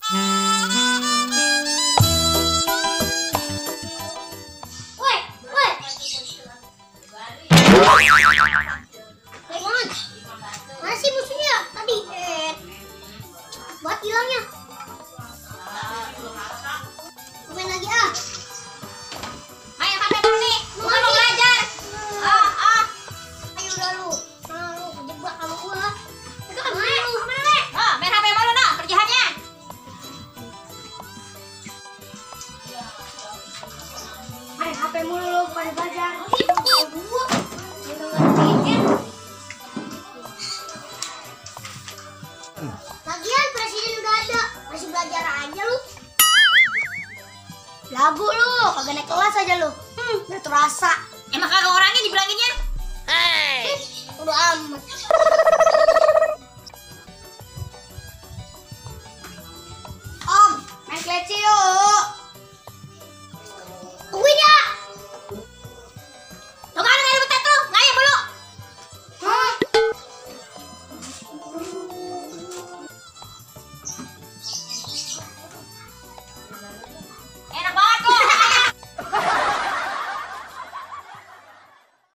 Woi, woi. Mana sih musuhnya tadi? Buat hilangnya. Main lagi ah. Main sampai dulu nih. Bukan mau belajar. Ayo udah lu. Nah, lu kejebak sama gua. Itu kan main lu. Main HP malu no kerjaannya. Main HP mulu lu pada belajar. Gua. Itu ngertiin. Lagian presiden udah ada, masih belajar aja lu. Lagu lu, kagak naik kelas aja lu. Udah terasa. Emang kagak orangnya dibilanginnya? Udah amat.